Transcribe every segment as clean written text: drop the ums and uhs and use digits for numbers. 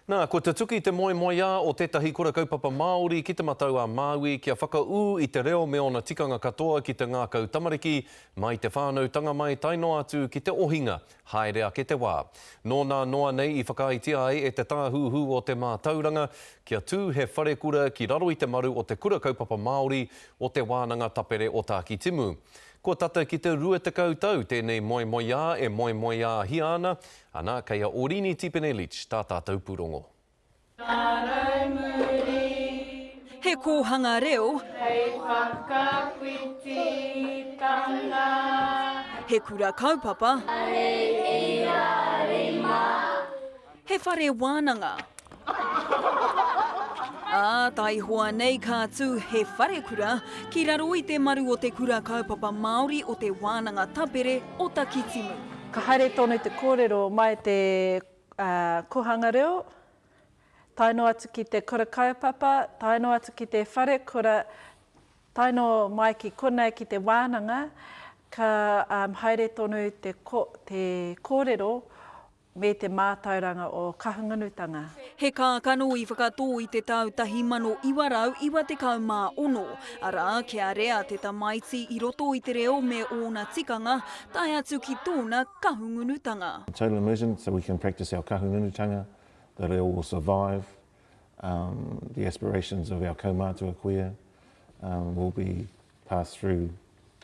Nā, kua tutuki te moemoeā o tētahi kura kaupapa Māori ki Te Matau a Māui kia whakaū i te reo me ōna tikanga katoa ki te ngākau tamariki, mai te whānautanga mai tae noa atu ki te ohinga, haere ake te wā. Nō nā noa nei i whakaaetia ai e te Tāhuhu o te Mātauranga kia tū he wharekura ki raro i te maru o te Kura Kaupapa Māori o Te Wānanga Tapere o Tākitimu. Kua tata ki te 20 tau tēnei moemoeā e moemoeāhia ana, Ana, kei a Orini Tipene-Leach tā tātou pūrongo. He kōhanga reo. Hei whakawhititanga. He kura kaupapa. He whare wānanga. Ā, taihoa nei ka tū he wharekura ki raro i te maru o te Kura Kaupapa Māori o Te Wānanga Tapere o Takitimu. Ka haere tonu te kōrero mai te kōhanga reo, tae noa atu ki te kura kaupapa, tae noa atu ki te wharekura, tae noa mai ki konei ki te wānanga, ka haere tonu te kōrero me te mātauranga o Kahungunutanga. He kākano i whakatō i te tau 1996, arā, kia rea te tamaiti i roto i te reo me ōna tikanga, tae atu ki tōna Kahungunutanga. Total immersion so we can practice our Kahungunutanga, the reo will survive, um, the aspirations of our kaumātua kuia um, will be passed through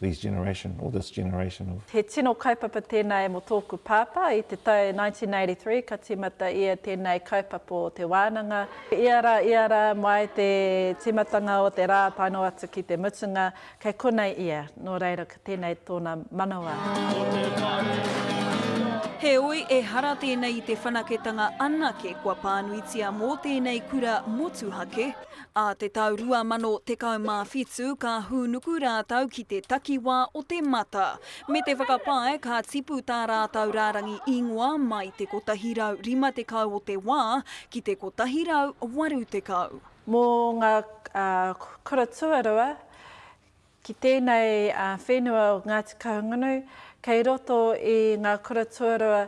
these generation or this generation of. He tino kaupapa tēnei mō tōku pāpā, i te tau 1983 ka tīmata ia tēnei kaupapa o te wānanga. Ia rā, ia rā, mai te tīmatanga o te rā tae noa atu ki te mutunga, kei konei ia, nō reira ko tēnei tōna manawa. Heoi, ehara tēnei i te whanaketanga anake kua pānuitia mō tēnei kura motuhake. Ā te tau 2017 ka hūnuku rātou ki te takiwā o Te Mata, me te whakapae ka tipu tā rātou rārangi ingoa mai te 150 o te wā ki te 180. Mō ngā kura tuarua, Ki tēnei whenua o Ngāti Kahungunu, kei roto i ngā kura tuarua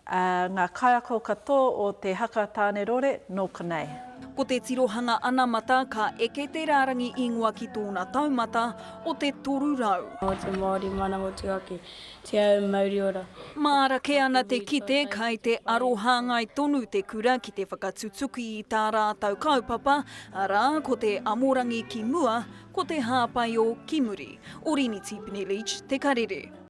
ngā kaiako katoa o te haka Tāne Rore nō konei. Ko te tirohanga anamata ka eke te rārangi ingoa ki tōna taumata o te 300. Mō te Māori mana motuhake, te au mauri ora. Māra kē ana te kite kai te aro hāngai tonu te kura ki te whakatutuki i tā rātou kaupapa, arā, ko te amorangi ki mua, Ko te hāpai o ki muri. Orini Tipene Leach, Te Karere.